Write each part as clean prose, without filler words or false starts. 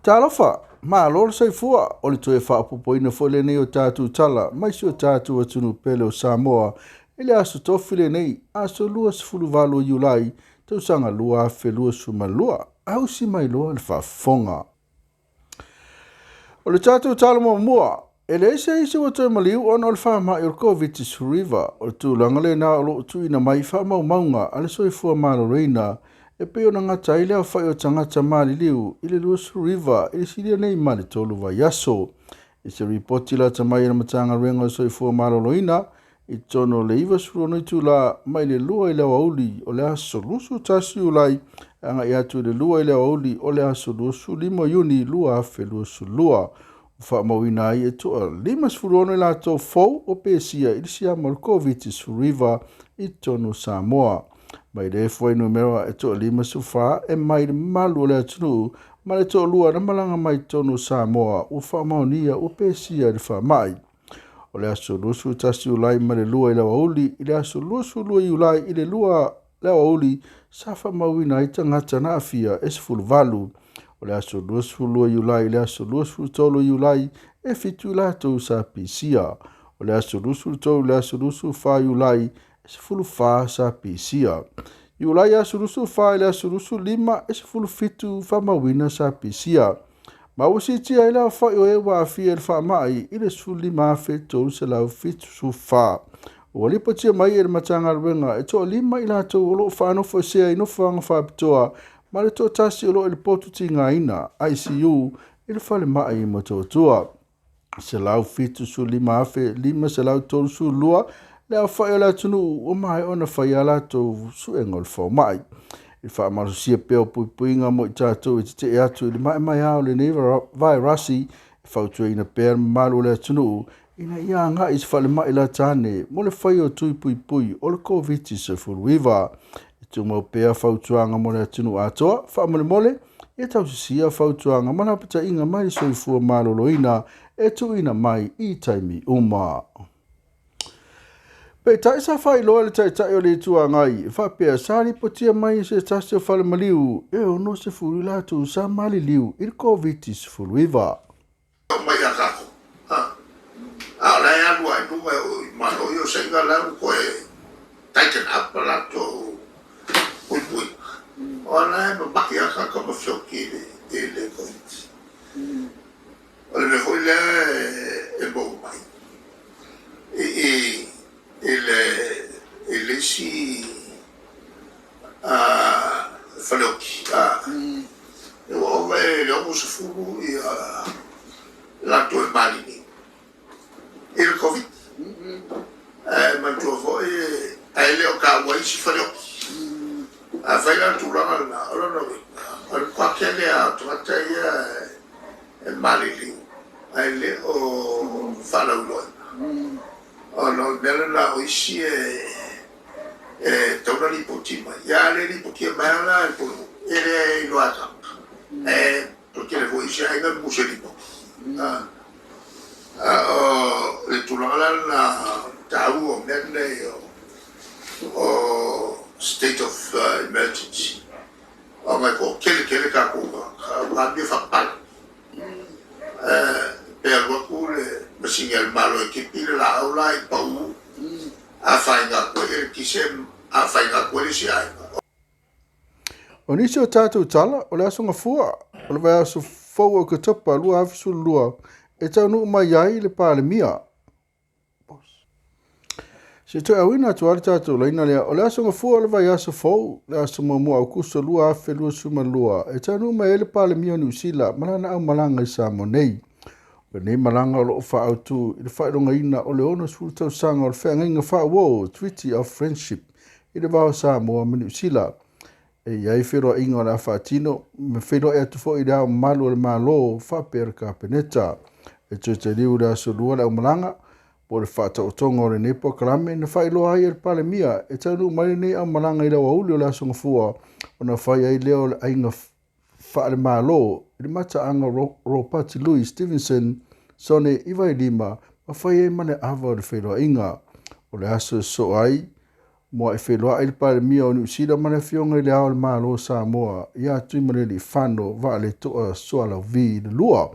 Talofa, malo le soifua, o le toe faaopoopoina foi lenei o tatou tala mai si o tatou atunuu pele o Samoa i le aso Tofi lenei, aso 28 o Iulai, tausaga 2022. Ausi mai loa le faafofoga. O le tatou tala muamua, e leai se isi ua toe maliu ona o le faamai o le Koviti-19. O le tulaga lena o lo o tuuina mai faamaumauga a le Soifua Maloloina e pei ona gata ai le aofai o tagata maliliu i le 29 i le silia nei ma le 3 vaiaso. I se ripoti lata mai a le Matagaluega o le Soifua Maloloina i totonu o le 96 itula mai le 2 i le aoauli o le aso 21 Iulai agai atu i le 2 i le aoauli o le aso 25 Iuni 2022, ua faamauina ai e toa 56 i latou fou o pesia i le siama o le Koviti-19 i totonu o Samoa. Mai lea fuainumera e toa 54 e mai le mamalu o le atunuu ma le toalua na malaga mai totonu o Samoa ua faamaonia ua pesia i le faamai. O le aso 21 Iulai mai le 2 i le aoauli i le aso 22 Iulai i le 2 le aoauli sa faamauina ai tagata na aafia e 18. O le aso 22 Iulai i le aso 23 Iulai e 7 i latou sa pisia. O le aso 23 i le aso 24 Iulai e 14 sa pisia. Iulai aso 24 i le aso 25 e 17 faamauina sa pisia. Ma ua siitia ai le aofai o e ua aafia i le faamai i le 15,374. Ua lipotia mai e le Matagaluega e toalima i latou o lo o faanofoesea i nofoaga faapitoa ma le toatasi o lo o i le potu tigaina ICU i le falemai i Motootua. 175,532 le aofai o le atunuu ua maea ona fai a latou suega o le fomai. I le faamalosia pea o puipuiga mo i tatou e tetee atu i le maemaea o lenei vairasi, e fautuaina pea le mamalu o le atunuu ina ia agai i se falemai lata ane mo le faia o tui puipui o le Koviti-19. E tumau pea fautuaga mo le atunuu atoa, faamolemole ia tausisia fautuaga ma lapataiga mai le Soifua Maloloina e tuuina mai i taimi uma. Peitai sa faailoa e le Taitai o le Itu Agai e faapea sa lipotia mai e se tasi o falemaliu e 60 i latou sa maliliu i le Koviti-19. Mai ia tatou. A o la e alu lava i luga e oo i Malo ia o Saina la ua toe tighten up a latou puipuiga. O la e mamai lava tagata ma feoti i le Koviti. O le mea foi lea e maua mai i i le isi faleoti, ua ova i le 60 ia latou e maliliu i le Koviti. Ae manatua foi ae le o taua ai isi faleoti. Afai la o le tulaga lena, o lona uiga, o le matua tele lava o tagata ia e maliliu ae le o faalauiloaina. Ona o le mea lena o isi e tatau ona lipoti mai. Ia a le lipotia mai lava la e le Pulenuu, e le iloa e tagata. Ae toatele foi isi aiga e musu e lipoti. A o le tulaga la lena taua o mea nei o state of emergency, ona e toatele tele tatou tagata, o amio faapapalagi. Pe alu atu le masini a le Malo e tipi le laau la i pau, afaina atu ai eletise, afaina atu ai le isi aiga. O nisi o tatou tala o le Aso Gafua o le vaiaso fou o Oketopa 2022 e taunuu mai ai le Palemia. Se toe auina atu ai le tatou laina lea, o le Aso Gafua o le vaiaso fou, le aso 1 o Aokuso 2022, e taunuu mai ai le Palemia o Niu Sila ma lana aumalaga i Samoa nei. O lenei malaga o lo o faaautu i le faailogaina o le 60 tausaga o le feagaiga faauo Treaty of Friendship i le va o Samoa ma Niu Sila. E i ai feiloaiga o le a faatino ma feiloai atu foi i le Ao Mamalu o le Malo faapea le Kapeneta. E toe taliu i le aso 2 le aumalaga po o le faataotoga o lenei polokalame na faailoa ai e le Palemia e taunuu mai lenei aumalaga i le aoauli o le Aso Gafua ona fai ai lea o le aiga faale-Malo i le mataaga Ropati Louis Stevenson Sone i Vailima ma fai ai ma le ava o le feiloaiga. O le aso e sosoo ai Mua'i feiloa'i le Palemia o Niu Sila ma le Afioga i Le Ao o le Malo o Samoa ia Tuimalealiifano Vaaleto'a Sualauvi II,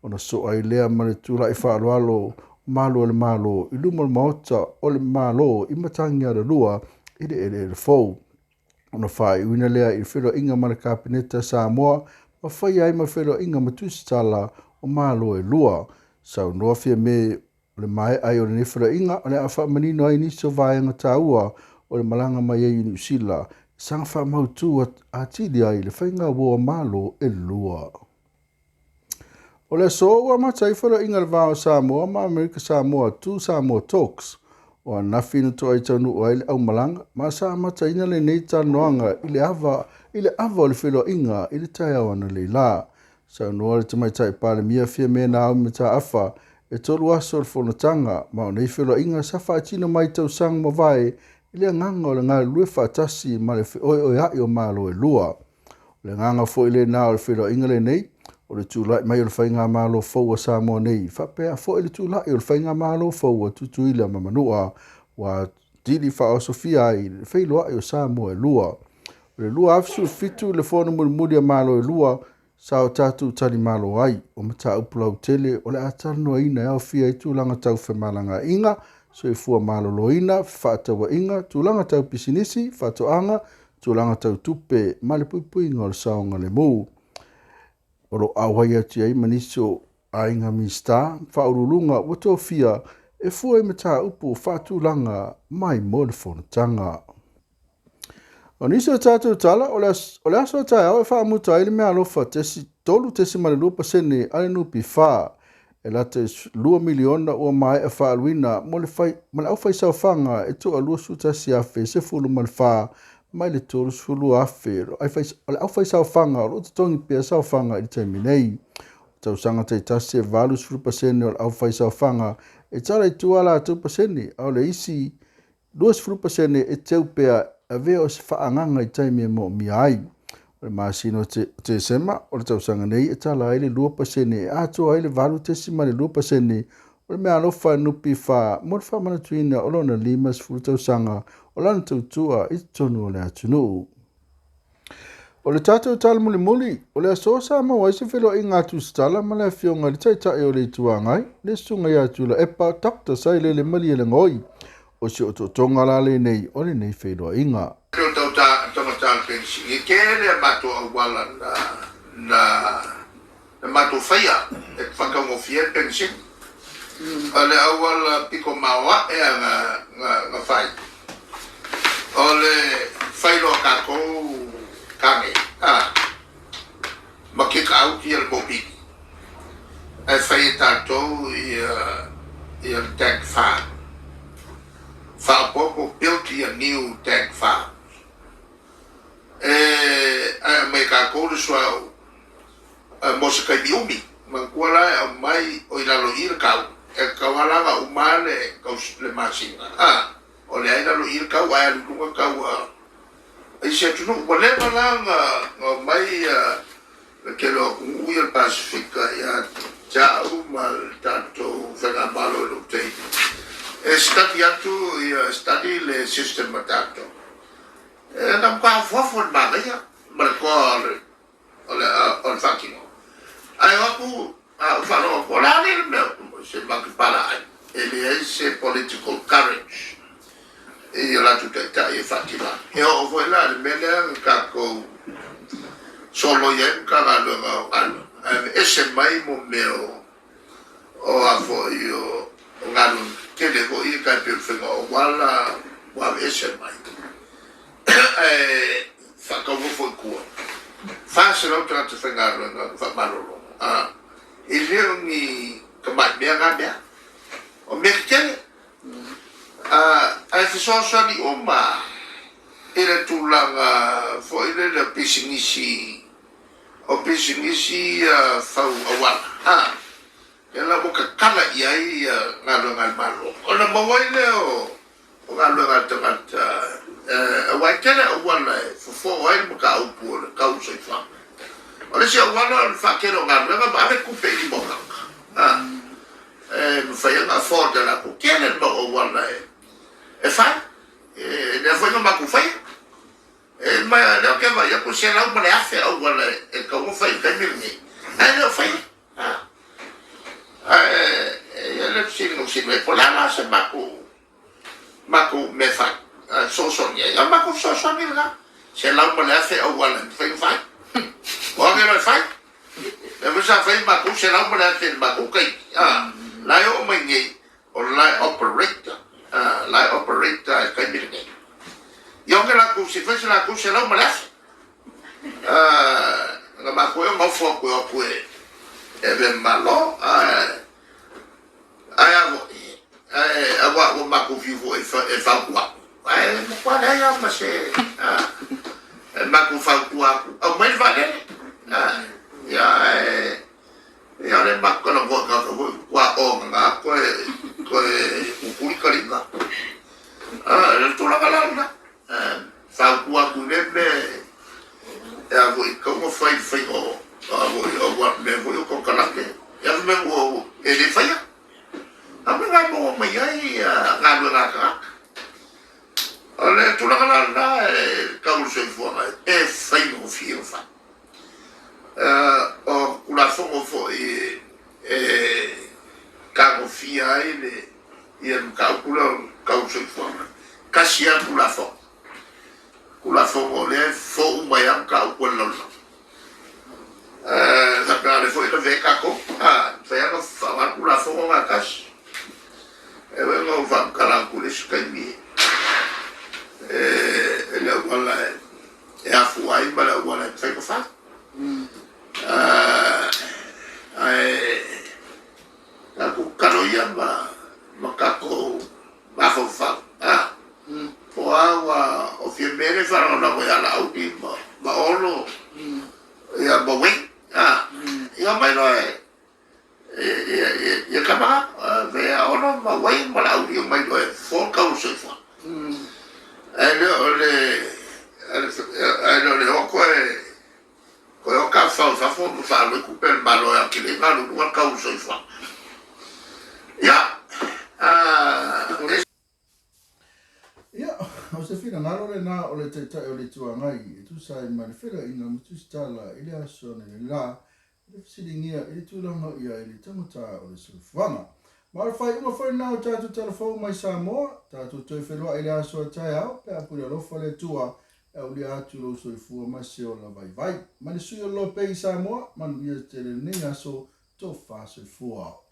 ona so'o ai lea ma le tula'i faaaloalo o malu o le Malo i luma o le Maota o le Malo i Matagialalua i le eleele fou. Ona faaiuina lea i le feiloaiga ma le Kapeneta a Samoa ma faia ai ma feiloaiga ma tusitala o Malo e lua. Saunoa Fiame O le maea ai o lenei feiloaiga, o le a faamanino ai nisi o vaega taua o le malaga mai ai i Niu Sila e saga faamautu atili ai le faiga uo a Malo e lua. O le aso ua amata ai feiloaiga a le va o Samoa ma Amerika Samoa, Two Samoa Talks, o ananafi na toai taunuu ai le aumalaga ma sa amataina lenei talanoaga i le ava i le ava o le feiloaiga i le taeao analeila. Saunoa le Tamaitai Palemia Fiame Naomi Mataafa e 3 aso o le fonotaga, ma o nei feiloaiga sa faatino mai tausaga mavae i le agaga o le galulue faatasi ma le feoeoea'i o Malo e lua. O le agaga foi lena o le feiloaiga lenei, o le tula'i mai o le faigamalo fou a Samoa nei, faapea foi le tula'i o le faigamalo fou a Tutuila ma Manua, ua atili faaosofia ai le feiloa'i o Samoa e lua. O le 2017 le fono mulimuli a Malo e lua, Sa o tatou talimalo ai, o mataupu lautele o le a talanoaina e aofia ai tulaga tau femalagaaiga, soifua maloloina, fefaatauaiga, tulaga tau pisinisi, faatoaga, tulaga tau tupe ma le puipuiga o le saogalemu. O lo o auai atu i ai ma nisi o aiga Minisita ma faauluuluga ua tofia e fua i mataupu faatulaga mai mo le fonotaga. O nisi o tatou tala, o le aso a taeao e faamuta ai le meaalofa 3.2% a le NPF e lata i $2 miliona ua maea faaaluina mo le fai, ma le aufaisaofaga e toa 21,014 mai le 32,000 o le aufaisaofaga o lo o totogi pea saofaga i le taimi nei. O tausaga taitasi e 80% o le aufaisaofaga e tala i tua a latou pasene, a o le isi 20% e teu pea e avea o se faaagaga i taimi e moomia ai. O le masina o Tesema o le tausaga nei e tala ai le 2% e atoa ai le 8.2% o le meaalofa a le NPF mo le faamanatuina o lona 50 tausaga o lana tautua i totonu o le atunuu. O le tatou tala mulimuli, o le aso sa maua ai se feiloaiga a Tusitala ma le afioga i le Taitai o le Itu Agai, le Susuga ia Tuilaepa Dr. Sailele Malielegaoi. O si otootoga la lenei o lenei feiloaiga. O taugata le penisini, e tele a matou auala na na matou faia e faataugofie ai le penisini. O le auala pito maoae a na fai, o le fai loa tatou tane a ma kick out ia le mobili, ae fai e tatou ia le tank farm. Faaopoopo built ia new tank farm. E ae aumai e tatou le suauu mo se taimi umi. Manatua la e aumai o i lalo i i le tau, e tatau lava la ona uma le le masina, a o lea e i lalo i i le tau ae alu i luga tau a isi atunuu. Ua leva la ona omai le tele o atunuu ia o le Pasefika ia te au ma le tatou faigamalo i lou taimi e study atu ia study le system a tatou. E na matua afoafo i le manaia ma le toa o le faatino. Ae o atu a ou faalogo atu, o le a le mea se matou pala ai. E leai se political courage i o latou taitai e faatino ai. E oo foi la i le mea lea na tatou soloia ai le Matagaluega o Galuega, ae aveese mai mo mea o a foi o galuega tetele foi ia tai pei o le faiga o auala ua aveese mai. Ae faataunofo i tua 400 tagata faigaluega na faamalolo. E le o ni tamai mea na mea, o mea tetele. Ae fesoasoani uma i le tulaga foi lele o pisinisi, o pisinisi ia fau auala. Lea la ua tatala i ai galuega a le Malo, ona maua ai lea o galuega a le tagata, aua e tele auala e fofo ai le mataupu o le tau o soifuaga. O le isi auala o le faatele o galuega ma ave tupe i lima o tagata, e mafai ai ona afford e latou. Tele le mau auala e fai. E lea foi na matou faia. E ma lea ou te vaai atu 100,000 auala e tatau ona fai i le taimi lenei, ae le o faia. Ae e i ai le fesili na fesili mai, po o le a la se matou matou mea e fai, e fesoasoani ai. O le matou fesoasoani lena, 100,000 auala e mafai ona fai. O age loa e fai. Lea foi sa fai matou 100,000 i le matou taimi, la e oo mai nei, o la e operate, la e operate i le taimi lenei. Ia oge latou, se i fai se latou 100,000. Na matou e nofo atu e o atu e avea ma Malo, ae a foi, ae aua ua matou fiu foi e fautua atu, ae matua leai lava ma se, e matou fautua atu, aumai le vaalele, ia ae Ia o lea matou talanoa i tagata foi ua ogaga toe toe tutuli taliga. Ah, le tulaga la lena. Fautua atu i lea mea e a foi tatau ona fai i le faiga o a foi o mea foi o konekarate. Ia fai mai ua e le faia. A mea na maua mai ai galuega a tagata. O le tulaga la lena e tau i le soifuaga e faigofie ona fai. O Tulafono foi e tagofia ai le ia mataupu lea o tau soifuaga, tasi lava le Tulafono. Tulafono o lea e fou mai lava mataupu a le lalolagi. E faapena lea foi e lavea ai tatou. A, e mafai lava ona faaaoga le Tulafono lena e tasi. E ui ina ou faamatala atu i le isi taimi e le auala e afua ai ma le auala e mafai ona fai. Ae tatou tatalo ia ma tatou mafaufau, po o a ua o Fiame lea e faalagolago ia Laauli ma Olo ia ma Wayne, ia omai loa ia tama ia Olo ma Wayne ma Laauli omai loa e fofo le tau o le soifua. Ae le o le ae le o le o toe toe o tafafao i fafo ma faaalu ai tupe a le Malo e atili ai galulua le tau o le soifuaga. Ia, Ia, o se finagalo lena o le Taitai o le Itu Agai e tusa ai ma le feiloaiga ma tusitala i le aso analeila i le fesiligia i le tulaga o i ai le taugata o le soifuaga. Ma o le faaiuga foi lena o tatou tala fou mai Samoa, tatou toe feiloai i le aso a taeao pe a pule alofa le Atua e aulia atu lou soifua ma se ola vaivai. Mai le sui o Lopei i Samoa, manuia tele lenei aso, tofa soifua.